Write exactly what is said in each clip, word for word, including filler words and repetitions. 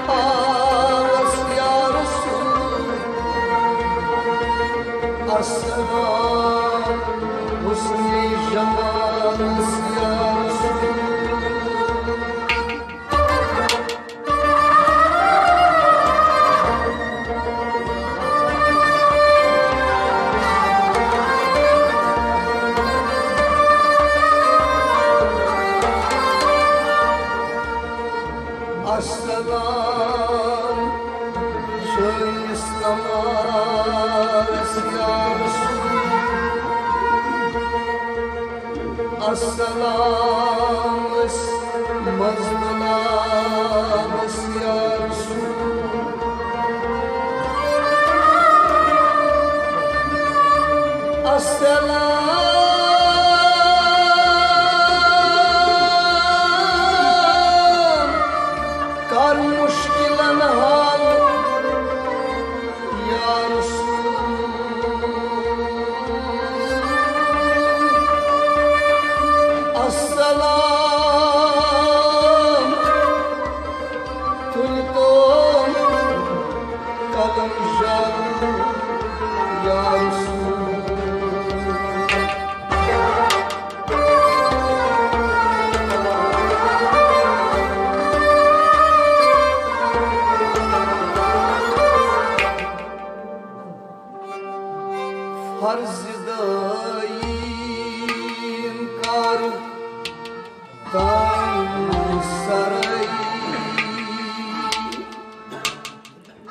خالس یا رسول، السلام حسن جمالس یا رسول۔ السلام سٲنِس کمالس یا رسول۔ السلام أسۍ مظلومس یا رسول۔ السلام کر مشکلن حل یا رسول۔ السلام تُلۍ تو قلم جل یا رسول۔ فرض دٲیِم کر تام سرٲے،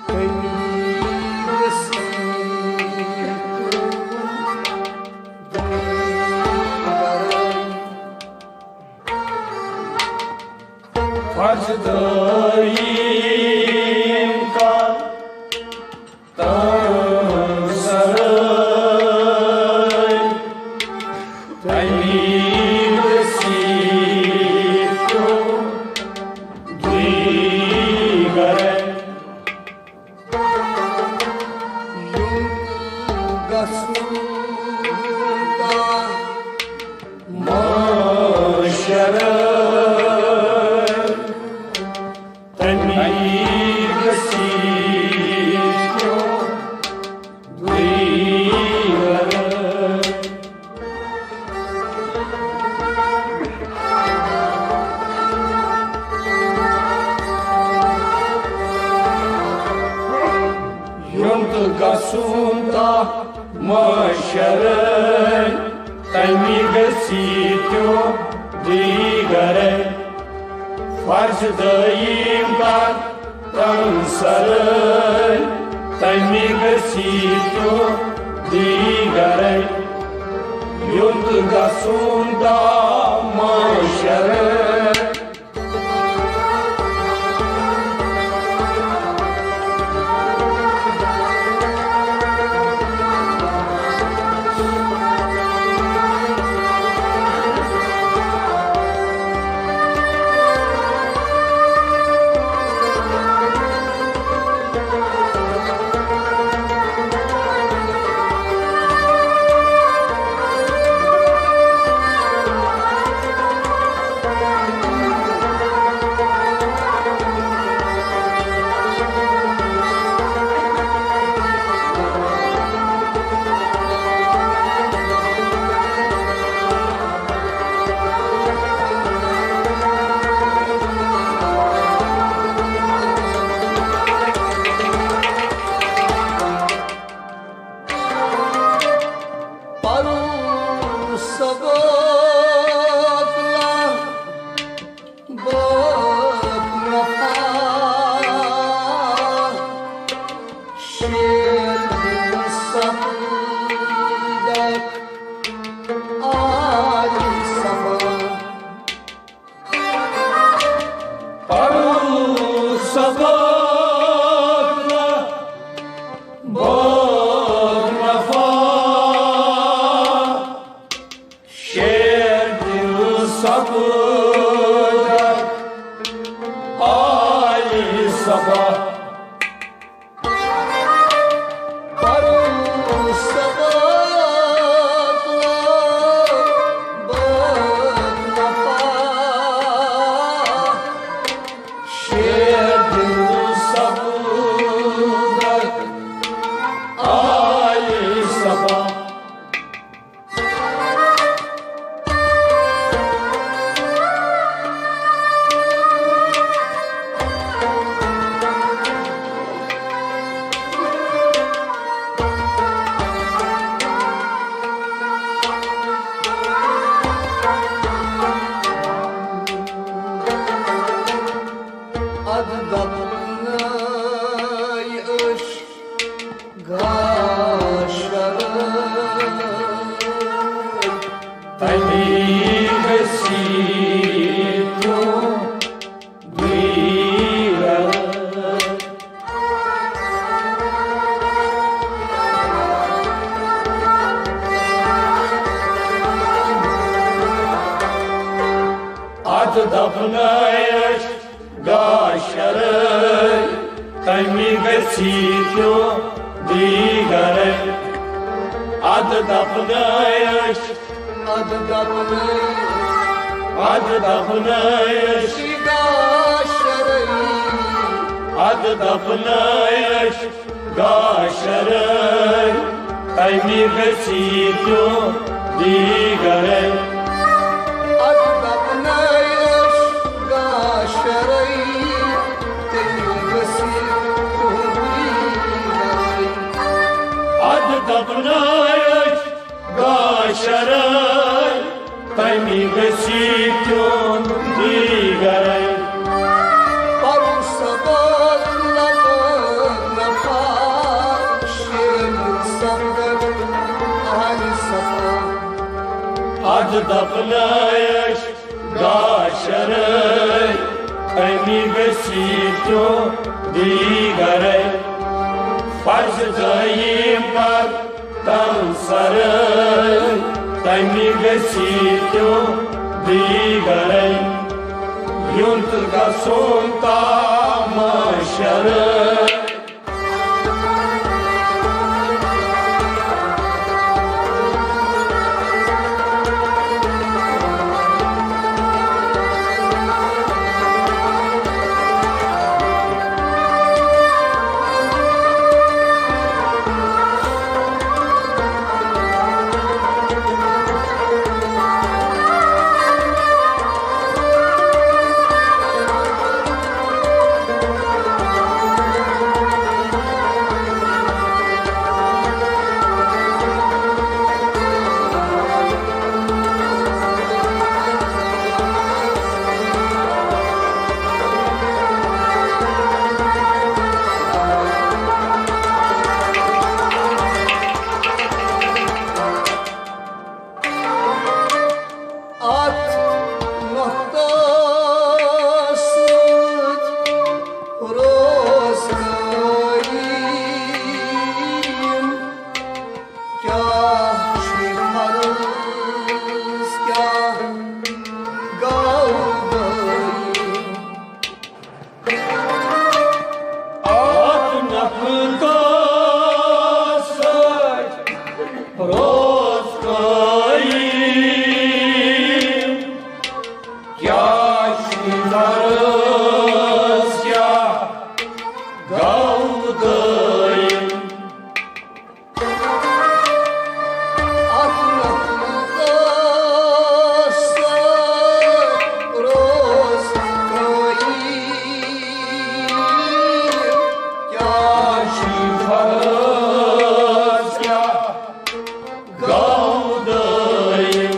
کمی گژھی تُہۍ ورٲے۔ فرض دٲیِم کر تام سرٲے، تمی گژھی تُہۍ ورٲے۔ یُن گژھُن تا محشرے، تمی گژھی تُہۍ ورٲے۔ یُن تہٕ گژھُن تا محشرے، تمی گژھی تُہۍ ورٲے۔ فرض دٲیِم کر تام سرٲے، تمی گژھی تُہۍ ورٲے۔ یُن تہٕ گژھُن تا محشرے۔ پرُن سبق لا بہت وفا، شیر دل سفیدک آلی صفا۔ پرُن سبق لا بہت وفا، شیر دل سفیدک آلی صفا۔ پرُن سبق لا بہت وفا، شیر دل اپناے عشق گاشرے، تمی گسی تیو دیگر۔ ات دپناے عشق گاشرے، تمی گسی تیو دیگرے۔ اد دپناے عشق، اد دپناے، اد دپناے عشق گاشرے، اد دپناے عشق گاشرے، تمی گسی تیو دیگرے۔ اد دپناے عشق گاشرے، تمی گسی تیو دیگرے۔ اد دپناے عشق گاشرے، تمی گسی تیو دیگرے۔ پرو سبق لبن نفا، شیرن سنگت اہل صفا۔ اد دپناے عشق گاشرے، تمی گسی تیو دیگرے۔ فرض دائم پر تم سرے، تمی گسی تیو دیگرے۔ یونت گسون تا معاشرے۔ اتھ نۄقطس سۭتۍ روز قٲیِم، کیٛاہ چھُے فرض، کیٛاہ گوٚو دٲیِم؟ اتھ نۄقطس سۭتۍ روز قٲیِم، کیٛاہ چھُے فرض، کیٛاہ گوٚو دٲیِم؟ اتھ نۄقطس سۭتۍ روز قٲیِم، کیٛاہ چھُے فرض، کیٛاہ گوٚو دٲیِم؟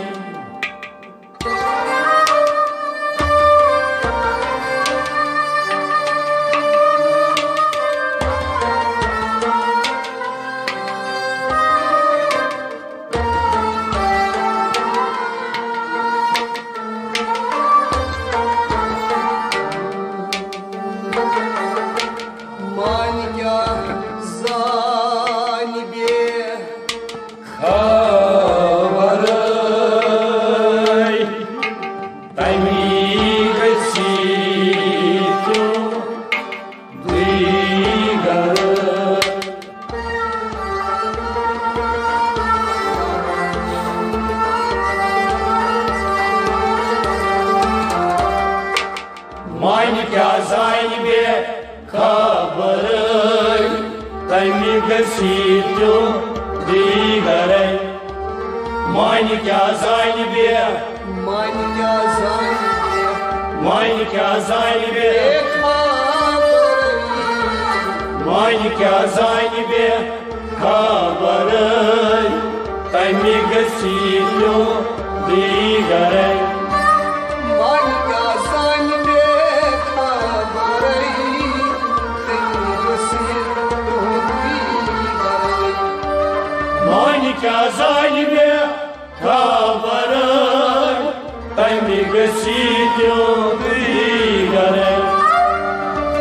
مانہِ کیٛاہ زانہِ بے خبرے، تمی گسی تیو دیگرے۔ مانہِ کیٛاہ زانہِ بے خبرے، تمی گسی تیو دیگرے۔ مانہِ کیٛاہ زانہِ بے، مانہِ کیٛاہ زانہِ بے، مانہِ کیٛاہ زانہِ بے، بے خبرے۔ مانہِ کیٛاہ زانہِ بے خبرے، تمی گسی تیو دیگرے۔ مانہِ کیٛاہ زانہِ بے خبرے، کیٛاہ زانہِ مےٚ خبر، تَمہِ گٔژھی تیُتھُے گرے۔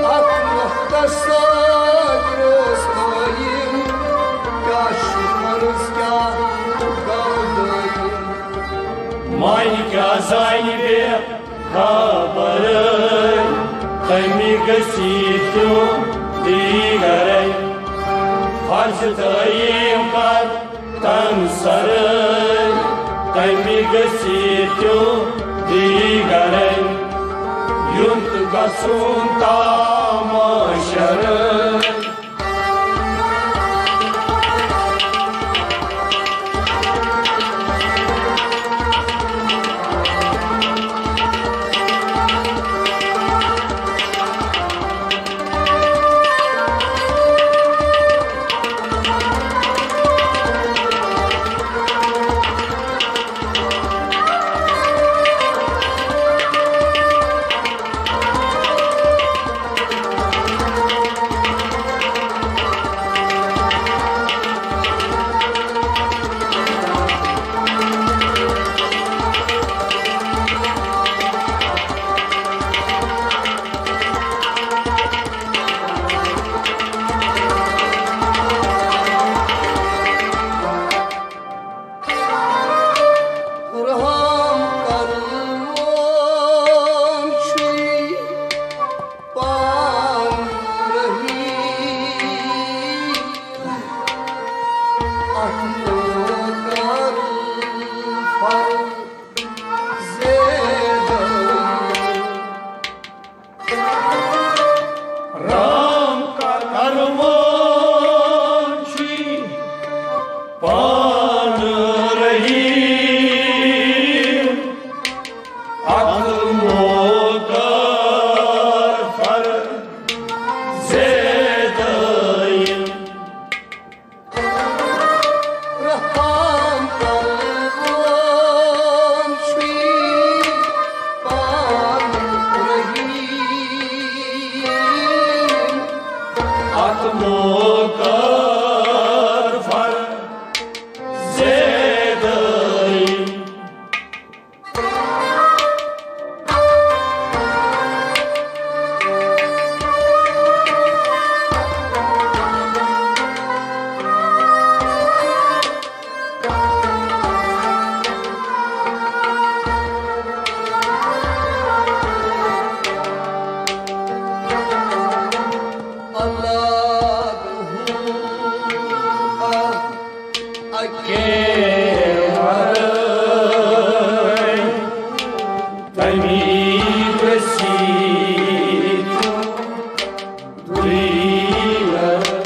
اَتھ مختصر اوس قٲیِم، کیٛاہ شُکرَس کیٛاہ گوٚو دٲیِم۔ وۄنۍ کیٛاہ زانہِ مےٚ خبر، تَمہِ گٔژھی تیُتھُے گرے۔ فرض دٲیِم کر تَمہِ سرے، تَمہِ گٔژھی تیُتھُے گرے۔ یُتھ گژھُن تماشرے۔ رحم کرن وول چھُے پان رحیم۔ اتھ لوکن فرض زیدہ۔ رحم کرن وول چھُے پان رحیم۔ اتھ لوکن فرض زیدہ۔ رحم کرن وول چھُے پان رحیم۔ اتھ لوکن فرض زیدہ۔ اللہ تہٕ ہو اکھ اکے ورٲے، تَمی گٔژھی تُہۍ ورٲے۔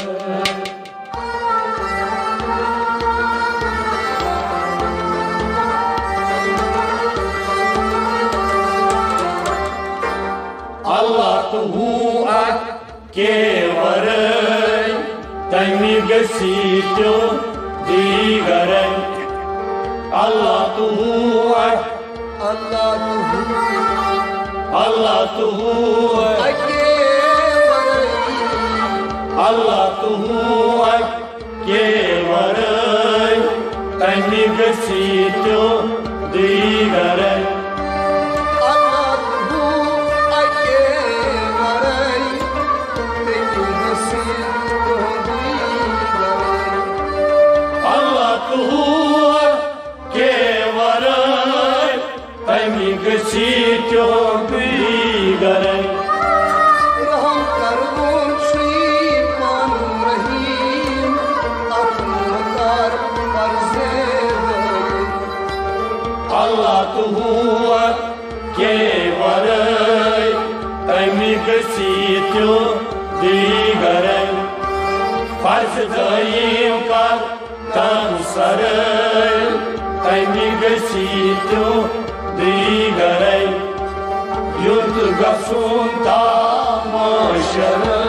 اللہ تہٕ ہو اکھ کے ورٲے، تَمی گٔژھی تیُتھ دیٖگرے۔ اللہ تہٕ ہو اکھ، اللہ تہٕ ہو، اللہ تہٕ ہو اکھ کے ورٲے، اللہ تہٕ ہو اکھ کے ورٲے، تَمی گٔژھی تیُتھ دیٖگرے۔ اللہ تہٕ ہو اکھ کے ورٲے، تَمی گٔژھی تیُتھ دیٖگرے۔ اللہ تہٕ ہو اکھ کے ورٲے، تَمی گٔژھی تیُتھ دیٖگرے۔ رحم کرون چھُے پانہٕ رحیم، اتھ مہ کر پرزے دٲیِم۔ اللہ تہٕ ہو اکھ کے ورٲے، تَمی گٔژھی تیُتھ دیٖگرے۔ فرض دٲیِم کر تَمہِ سرے، تَمی گٔژھی تیُتھ دیٖگرے۔ یُتھ گژھُن تماشرے۔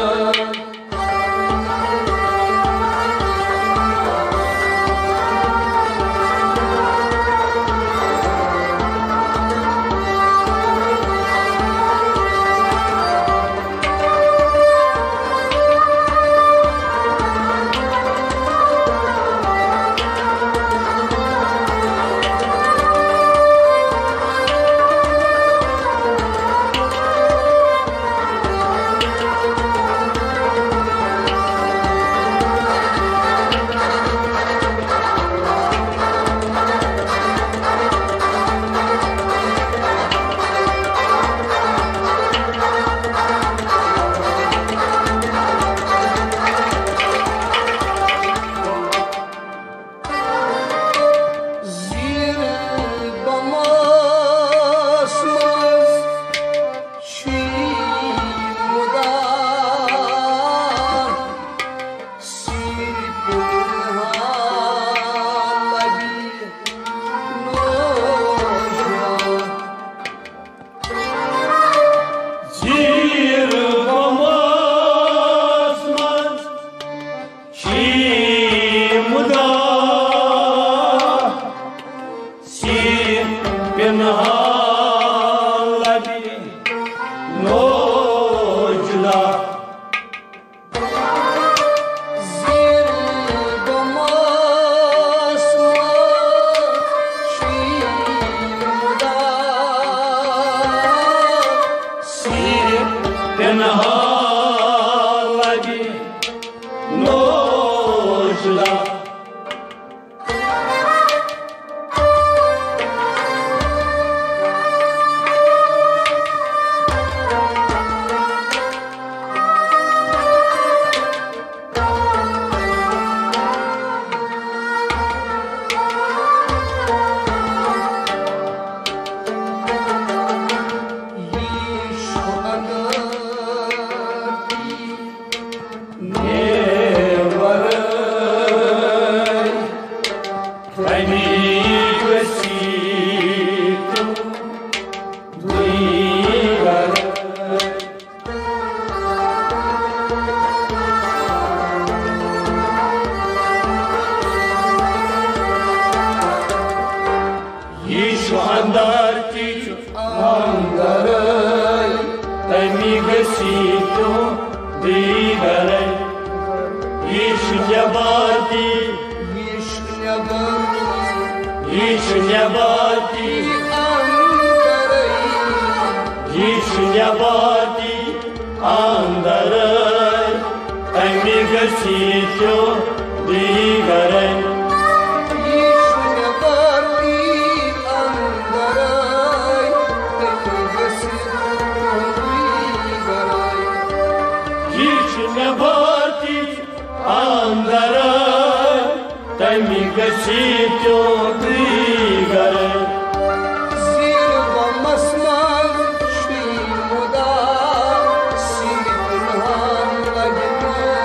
یہِ چھُ اندر تہِ چھُ اندرے، تَمی گژھِ تہِ بیٚیہِ گرے۔ یہِ چھُ نٮ۪بر تہِ، یہِ چھُ نٮ۪بر تہِ، یہِ چھُ نٮ۪بر تہِ، اندرے۔ یہِ چھُ نٮ۪بر تہِ، اندرے، تَمی گژھِ تہِ بیٚیہِ گرے۔ یہِ چھُ نٮ۪بر تہِ اندرے، تَمی گژھِ تہِ بیٚیہِ گرے۔ یہِ چھُ نٮ۪بر تہِ اندرے، تَمی گژھِ تہِ بیٚیہِ گرے۔ زیر بمس منٛز چھُے مُدا، سیر پنہان لگہِ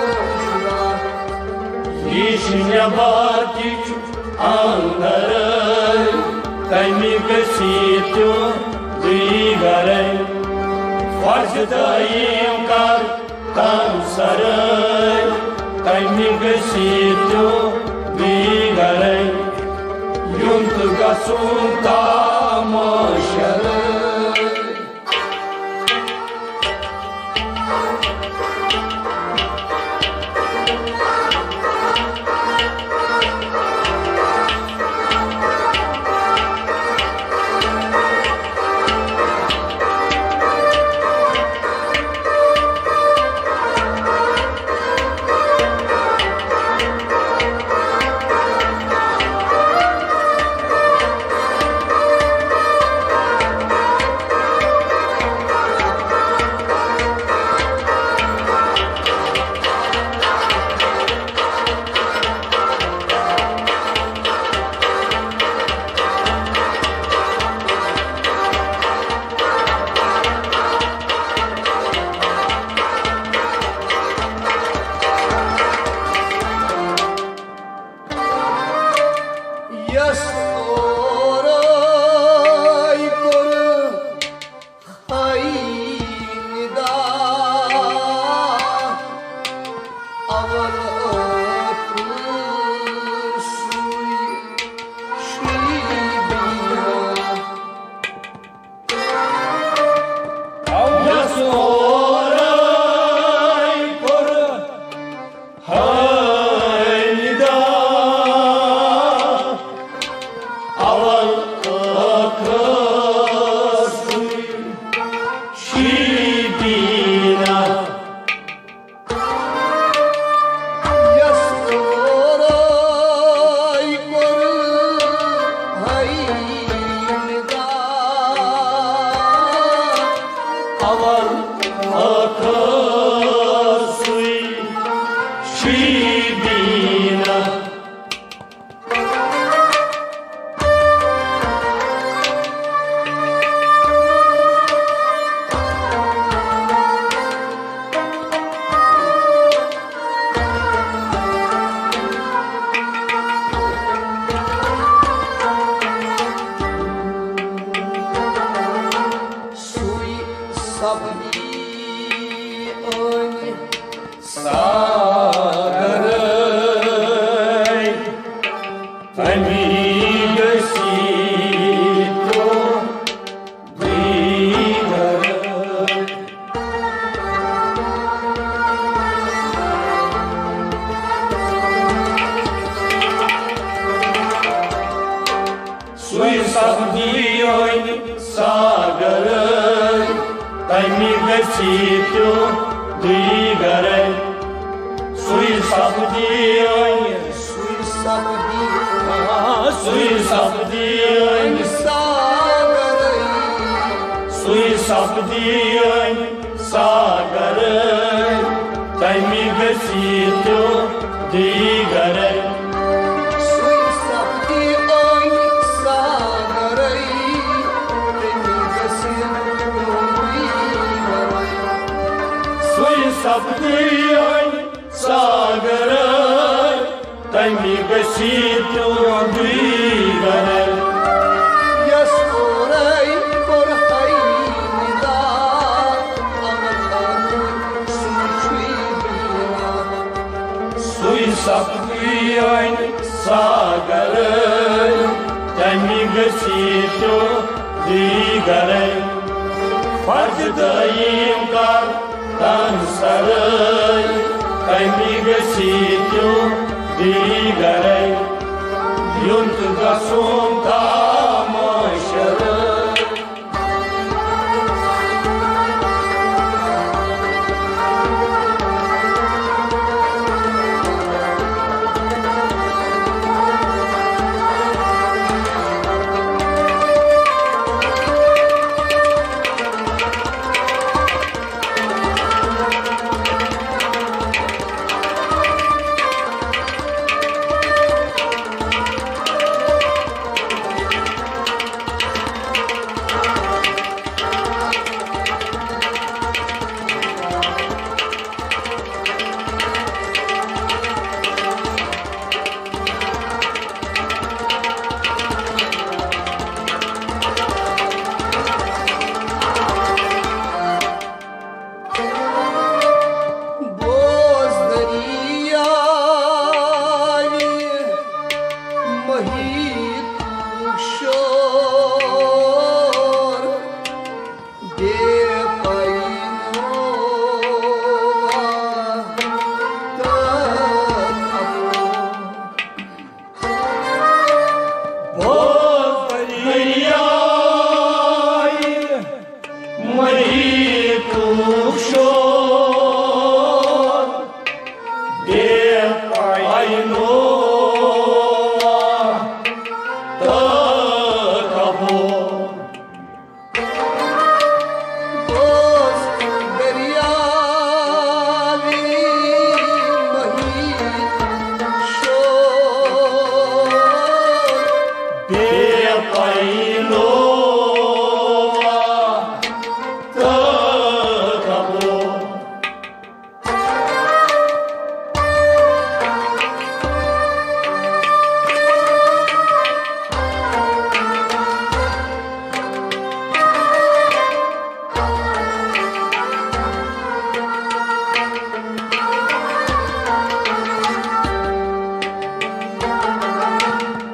مشرا۔ یہِ چھُ نٮ۪بر تہِ چھُ اندرے، تَمی گژھِ تہِ بیٚیہِ گرے۔ فرض دٲیِم کر تَم سرٲے، تَمہِ گژھِ تہِ بیٚیہِ گرے۔ یُن تہٕ گژھُن تام شرٲے۔ یس اورے کوٚر ہاے ندا، اول ٲخر سُے چھُے بینا۔ یس اورے کوٚر ہاے ندا، اول ٲخر سُے چھُے بینا۔ یس اورے کوٚر ہاے ندا، اول ٲخر سُے چھُے بینا۔ سُے سپدی أنۍ ساگرے، تَمی گژھِ تہِ بیٚیہِ گرے۔ سُے سپدی أنۍ ساگرے، تَمی گژھِ تہِ بیٚیہِ گرے۔ سُے سپدی أنۍ سُے سپدی أمۍ ساگرے، سُے سپدی أمۍ ساگرے، تَمہِ گژھِ تیُتھ دیٖگرے۔ سُے سپدی أمۍ ساگرے، تَمہِ گژھِ تیُتھ دیٖگرے۔ سُے سپدی أمۍ ساگرے، تَمہِ گژھِ تیُتھ دیٖگرے۔ یَس اورَے کوٚر ہے دیٖدار، اَمر ٲخٕر سُے چھُے دیٖدار۔ سُے سپدی أمۍ ساگرے، تَمہِ گژھِ تیُتھ دیٖگرے۔ فرض دٲیِم کر تن سرٲے، تَمہِ گژھِ تیُتھ دیٖگرے۔ یُن تہٕ گژھُن تھاو معاشرے۔ بوز دریاوِ محیطُک شور، بے پاے نوح تہٕ اپو۔ بوز دریاوِ محیطُک شور، بے پاے نوح تہٕ اپو۔ بوز دریاوِ محیطُک شور، بے پاے نوح تہٕ اپو۔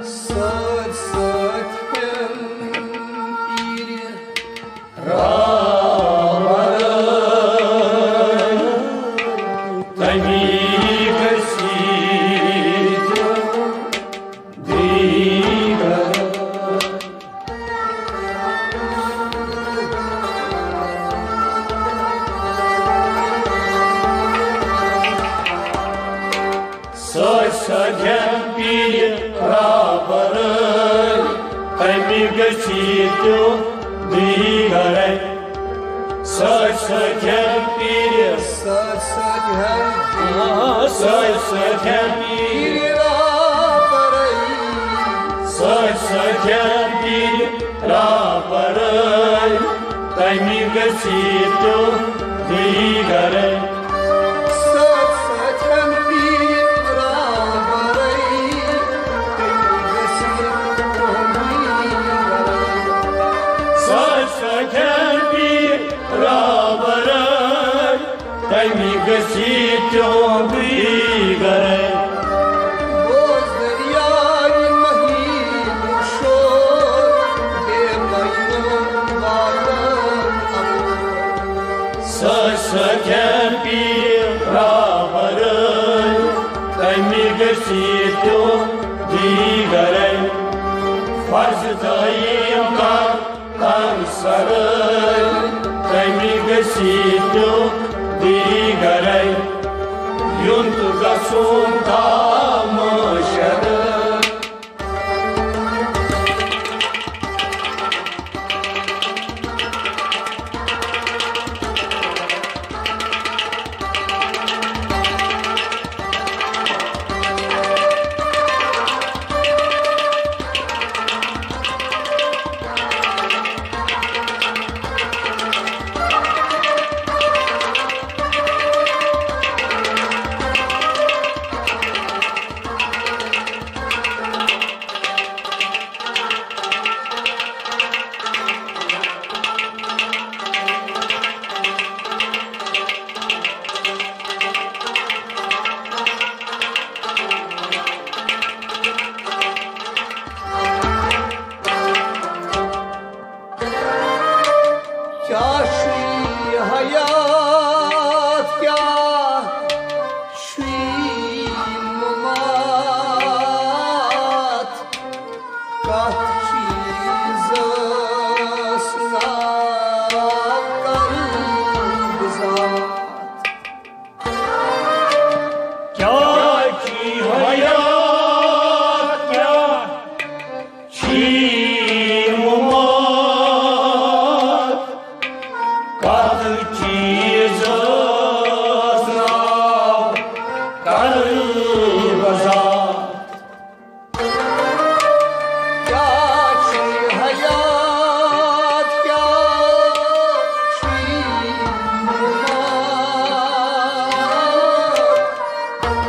سۭتۍ سۭتۍ پیٚن پیٖرِ رابر، تَمی گژھِ تیُتھ دیٖگرے۔ سۭتۍ سۭتۍ ہٮ۪ن پیٖرِ رابر، تَمی گژھِ تیُتھ دیٖگرے۔ سۭتۍ سۭتۍ ہٮ۪ن پیٖرِ، سۭتۍ سۭتۍ ہٮ۪ن، آ، سۭتۍ سۭتۍ ہٮ۪ن پیٖرِ رابر، سۭتۍ سۭتۍ ہٮ۪ن پیٖرِ رابر، تَمی گژھِ تیُتھ دیٖگرے۔ سۭتۍ سۭتۍ ہٮ۪ن پیٖرِ رابر، تَمی گژھِ تیُتھ دیٖگرے۔ سۭتۍ سۭتۍ ہٮ۪ن پیٖرِ رابر، تَمی گژھِ تیُتھ دیٖگرے۔ بوز دریاوِ محیطُک شور، بے پاے نوح تہٕ اپو۔ سۭتۍ سۭتۍ ہٮ۪ن پیٖرِ رابر، تَمی گژھِ تیُتھ دیٖگرے۔ فرض دٲیِم کر تن سرٲے، تَمی گژھِ تیُتھ دیٖگرے۔ یُن تہٕ گژھُن تھاو معاشرے۔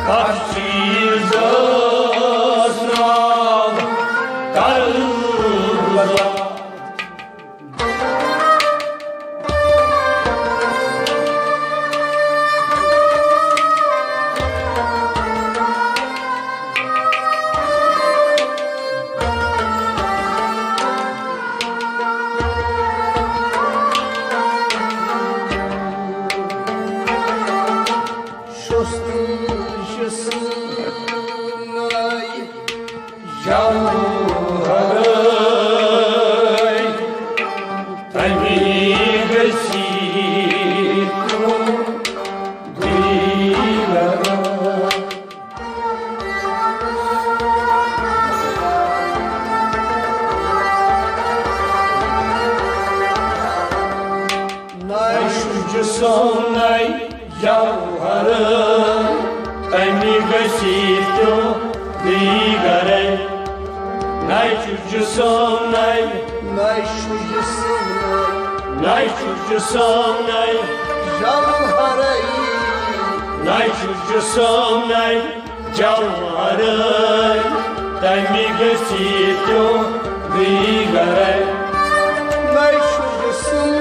تَتھ چیٖزَس ناو کربلا۔ شُستٕے چھِ سٲنۍ جوہرے، تَمی گٔژھی تُہُنٛد دیٖدار۔ نَے چھُ جسم نَے جوہر، تَمی گژھی تیُتھ دیٖدارے۔ نَے چھُ جسم نَے، نَے چھُ جسم نَے، نَے چھُ جسم نَے جوہرے، نَے چھُ جسم نَے جوہرے، تَمی گژھی تیُتھ دیٖدارے۔ نَے چھُ جسم نَے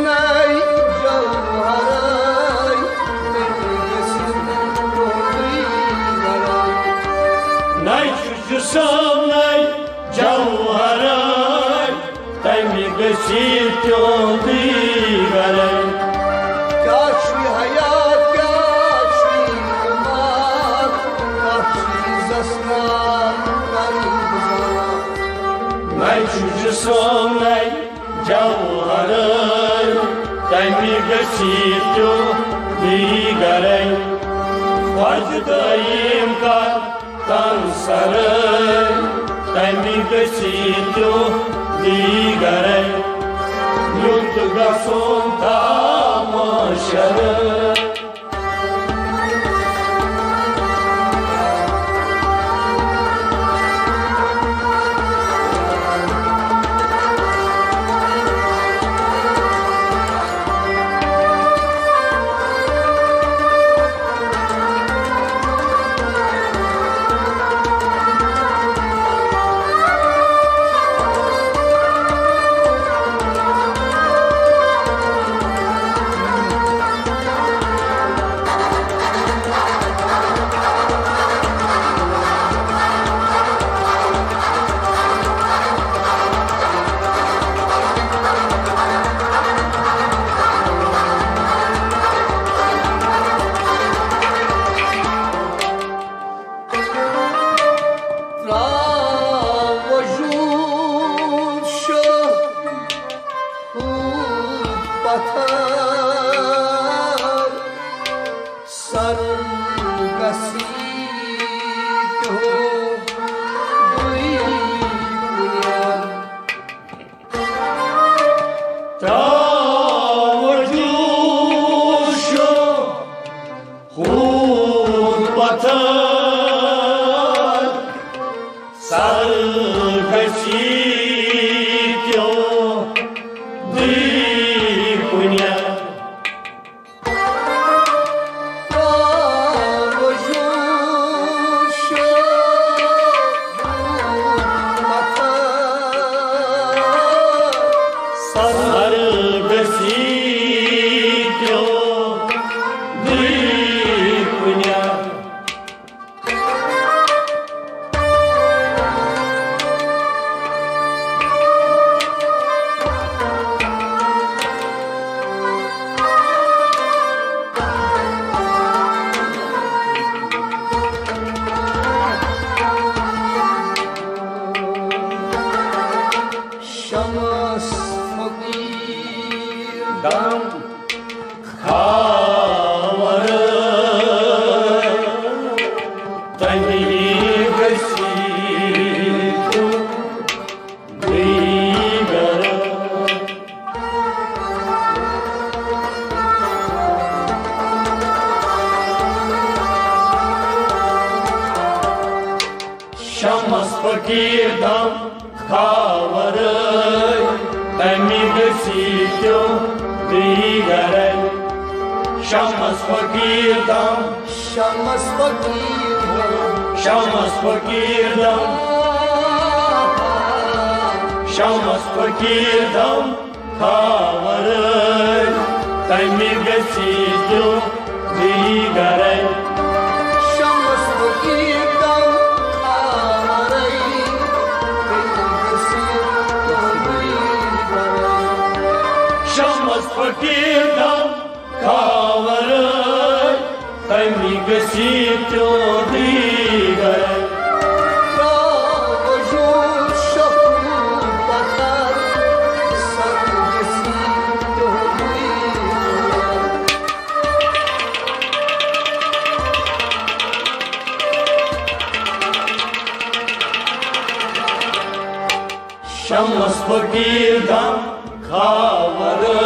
جوہرے، تَمی گژھی تیُتھ دیٖدارے۔ نَے چھُ جسم نَے جوہرے، تَمی گژھی تیُتھ دیٖدارے۔ کیٛاہ چھُ یہِ حیات، کیٛاہ چھُ یہِ ممات، کَتھ چیٖزَس ناو کربلا؟ نَے چھُ جسم نَے جوہرے، تَمی گژھی تیُتھ دیٖدارے۔ فرض دٲیِم کر تَنہٕ سَرے، تَمی گژھی تیُتھ دیٖدارے۔ یُتھ گژھُن تھاو محشرے۔ ترٛاو وجود شاہ ہُنٛد پتھر، سر گژھی تیُتھ دیٖدارے۔ ترٛاو وجود شاہ ہُنٛد پتھر، سر گژھی تیُتھ دیٖدارے۔ سر گژھی تیُتھ دیٖدارے۔ شمس فقیر دم خاور، تَمی گژھی تیُتھ دیٖدارے۔ شمس فقیر دم خاورے، تَمی گژھی تیُتھ دیٖدارے۔ شمس فقیر دم شمس فقیر دم، شمس فقیر دم، شمس فقیر دم کھاورے، تمہِ گژھی تیُتھ بیٚیہِ گرے۔ شمس فقیر دم کھاورے، تمہِ گژھی تیُتھ بیٚیہِ گرے۔ شمس فقیر دم کھاورے، تمہِ گژھی تیُتھ بیٚیہِ گرے۔ راوجو شکل پتھر، سر گژھی تیُتھ بیٚیہِ گرے۔ شمس فقیر دم کھاورے،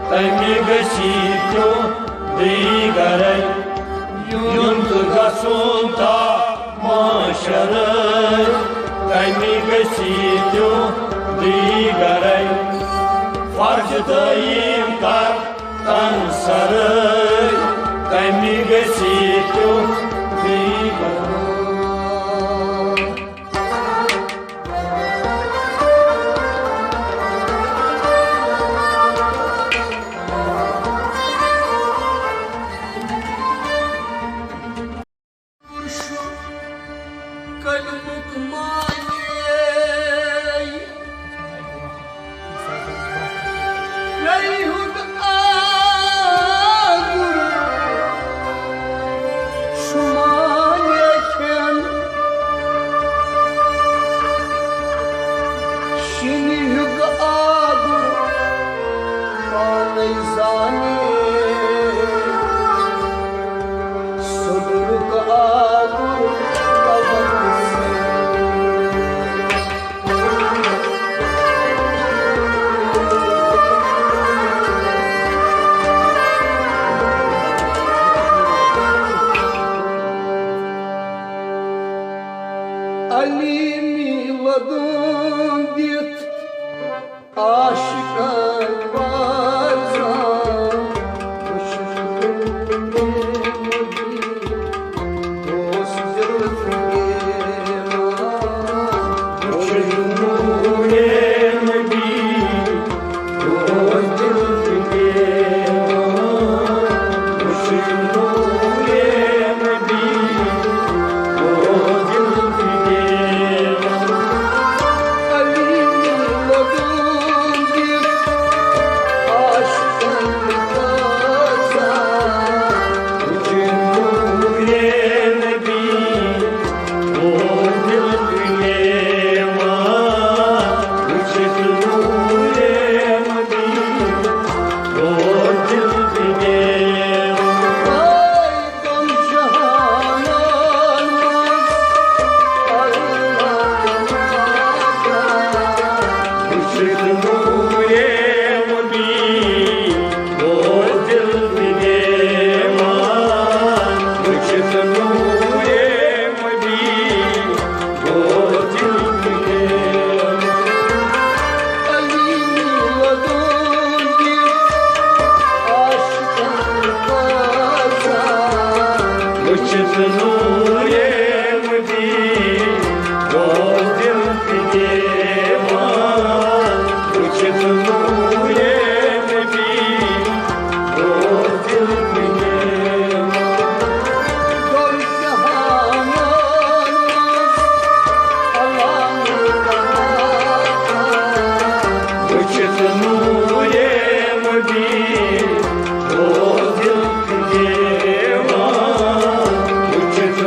تمہِ گژھی تیُتھ بیٚیہِ گرے۔ یُن تہٕ گژھُن تہٕ معاشرے، تمہِ گژھی تیُتھ بیٚیہِ گرے۔ فرض دٲیِم کر تن سرے، تمہِ گژھی تیُتھ بیٚیہِ گرے۔ کلمُک معنی۔ رَیہِ ہُنٛد آنٛگُر چھُ مانے کھٮ۪ن۔ شِنہِ ہُنٛد آنٛگُر پانے زانے۔ سُدرُک آنٛگُر کَمَن سۭتۍ۔ علیمی لدُن دِتھ عاشقن بازان، بہٕ چھُس دوست دل فریبان۔ بہٕ چھُس نوٗرِ نبی، دوست دل فریبان۔ بہٕ چھُس نوٗرِ نبی، دوست دل فریبان۔ علی لدُن دِتھ عاشقن بازان۔ وٕچھِتھ نوٗرِ نبی، گوٚو دِل گریوان۔ وٕچھِتھ نوٗرِ نبی، گوٚو دِل گریوان۔ دۄن جہانن منٛز اللہ وٕچھِتھ نوٗرِ نبی، گوٚو دِل گریوان۔ وٕچھِتھ نوٗرِ نبی، گوٚو دِل گریوان۔ علی لدُن دِتھ عاشقن بازان۔ وٕچھِتھ نوٗرِ نبی، گوٚو دِل گریوان۔ وٕچھِتھ نوٗرِ نبی، گوٚو دِل گریوان۔ دۄن جہانن منٛز علامت وٕچھِتھ نوٗرِ نبی، گوٚو دِل گریوان۔ وٕچھِتھ